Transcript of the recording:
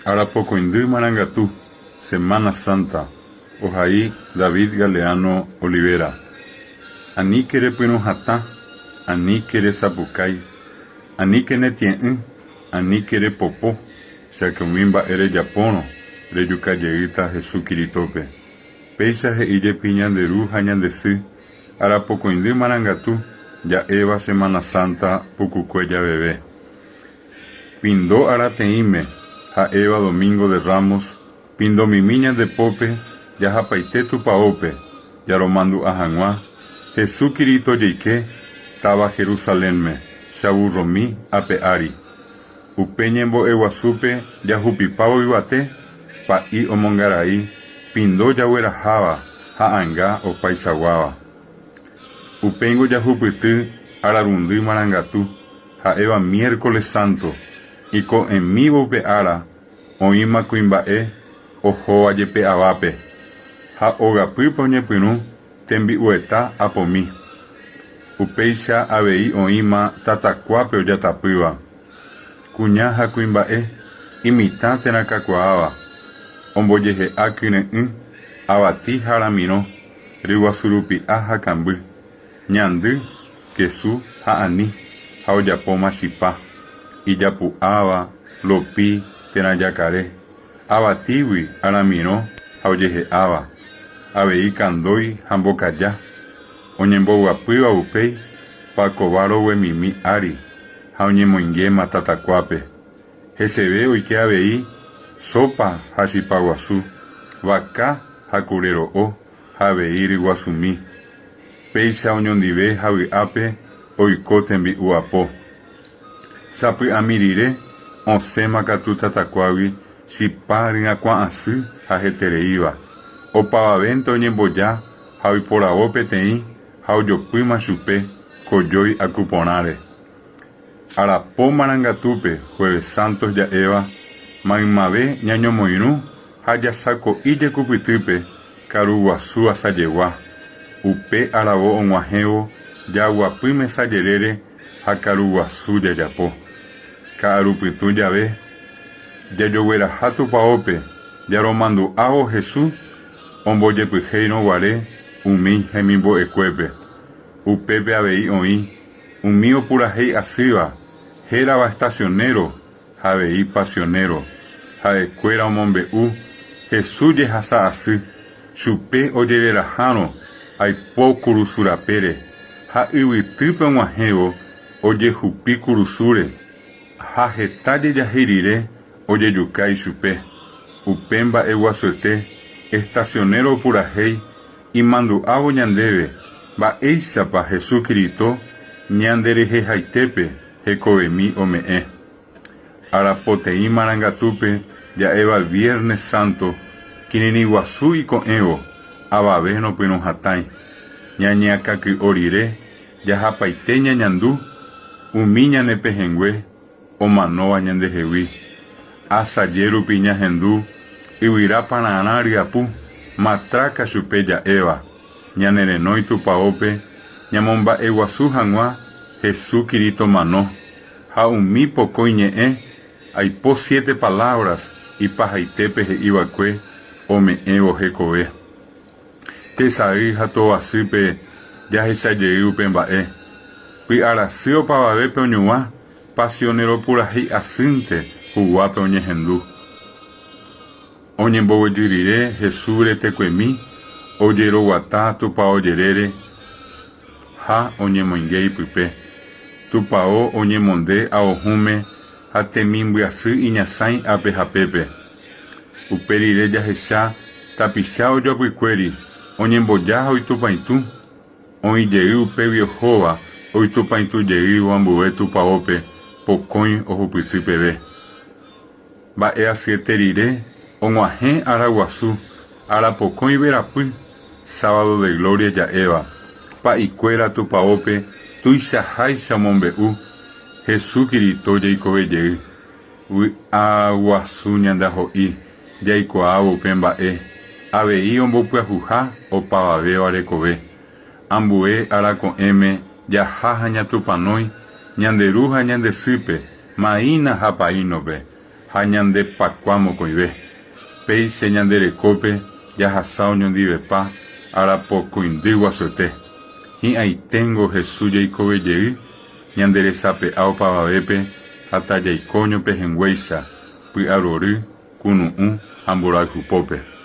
Arapokõindy Marangatu, Semana Santa, ohai David Galeano Olivera. Aníke repyrũ hatã, aníke resapukái, aníke netie'ỹ, aníke repopo, cháke umi mba'e rejapórõ, rejuka jeýta Hesu Kiritópe. Péicha he'i jepi ñande ru ha ñande sy, Arapokõindy Marangatu, ja'éva Semana Santa pukukue javeve. Pindo arateĩme, ha'éva Domingo de Ramos, pindomimi ñande pópe jahapaite tupaópe jaromandu'a hag̃ua Hesu Kirito jeike táva Jerusalénme chavurromi ape ári. Upe ñembo'eguasúpe jahupipávo yvate, pa'i omongarai pindo jagueraháva ha'anga opaichaguáva. Upéingo jahupyty ararundy marangatu. ha'éva Miércoles Santo, iko'ẽmívo upe ára oĩma kuimba'e ohóva jepe'avápe, ha ogapýpe oñepyrũ tembi'ueta apomi. Upéicha avei oĩma tatakuápe ojatapýva, kuña ha kuimba'e, imitã térã kakuaáva, ombojehe'a kyre'ỹ, avati ha ramirõ, ryguasurupi'a ha kamby. Ñandy, kesu ha ani, ha ojapóma chipa, ijapu'áva, lopi térã jakare, avatígui aramirõ ha ojehe'áva, avei kandói ha mbokaja, oñemboguapýva upéi pakova roguemimi ári ha oñemoingéma tatakuápe. Heseve oike avei sópa ha chipa guasu, vaka ha kure ro'o ha avei ryguasumi. Péicha oñondive ha vy'ápe oiko tembi'u apo. Sapy'ami rire osẽma katu tatakuágui chipa ryakuã asy ha hetereíva. Opavavénte oñemboja ha oiporavo peteĩ ha ojopýma chupe kojói aku porãre. Arapo marangatúpe Jueves Santos ja'éva maymave ñañomoirũ ha jasako'i jekupytýpe karu guasu asajegua, upe aravo og̃uahẽvo jaguapy mesa jerére ha karu guasu jajapo. Ka'arupytũ jave jajogueraha tupaópe jaromandu'ávo Hesu ombojepyhéirõ guare umi hemimbo'ekuépe. Upépe avei oĩ umi opurahéi asýva hérava estacionero ha avei pasionero, ha'ekuéra omombe'u Hesu jehasa asy, chupe ojererahárõ aipo kurusu rapére ha yvytýpe og̃uahẽvo ojehupi kurusúre ha heta jejahéi rire ojejuka ichupe. Upe mba'e guasuete estacionero opurahéi imandu'ávo ñandéve mba'éichapa Hesu Kirito ñanderehehaitépe hekovemi ome'ẽ. Arapoteĩ marangatúpe ja'éva Viernes Santo kirirĩ guasu iko'ẽvo avave nopyrũhatãi. Ñañeakãky'o rire jahapaite ñañandu umi ñane pehẽngue omanóva ñandehegui. Asaje rupi ñahendu yvyra pararã ryapu matráka chupe ja'éva ñane renói tupaópe ñamomba'eguasu hag̃ua Hesu Kirito mano. Ha umi pokõi ñe'ẽ, aipo siete palabras ipahaitépe he'i va'ekue ome'ẽvo hekove. Tesay ha tovasýpe jahecha jey upe mba'e. Py'arasy opavavépe oñuã, pasionero purahéi asýnte huguápe oñehendu. Oñemboguejy rire Hesu retekuemi ojeroguata tupao jerére ha oñemoinge ipype. Tupao oñemonde ao hũme ha temimbyasy iñasãi ápe ha pépe. Upe rire jahecha tapicha ojoapykuéri oñemboja ha oitupãitũ, oĩ jey upégui ohóva oitupãitũ jeývo ambue tupaópe pokõi ohupyty peve. Mba'e asyete rire og̃uahẽ ára guasu, ára pokõi verapy, Sábado de Gloria ja'éva, pa'ikuéra tupaópe tuichaháicha omombe'u Hesu Kirito jeikove jey. Vy'a guasu ñandeaho'i jaikuaávo upe mba'e avei ombopyahuha opavavéva rekove. Ambue ára ko'ẽme jaha ha ñatupanói ñande ru ha ñande sýpe, Maína ha Paínope. ha ñande pakua mokõive. Péicha ñande rekópe jahasa oñondivepa arapokõindy guasuete. Hi'ãiténgo Hesu jeikove jey ñande resape'a opavavépe ha tajaiko oñopehẽnguéicha, py'arory, kunu'ũ ha mborayhupópe.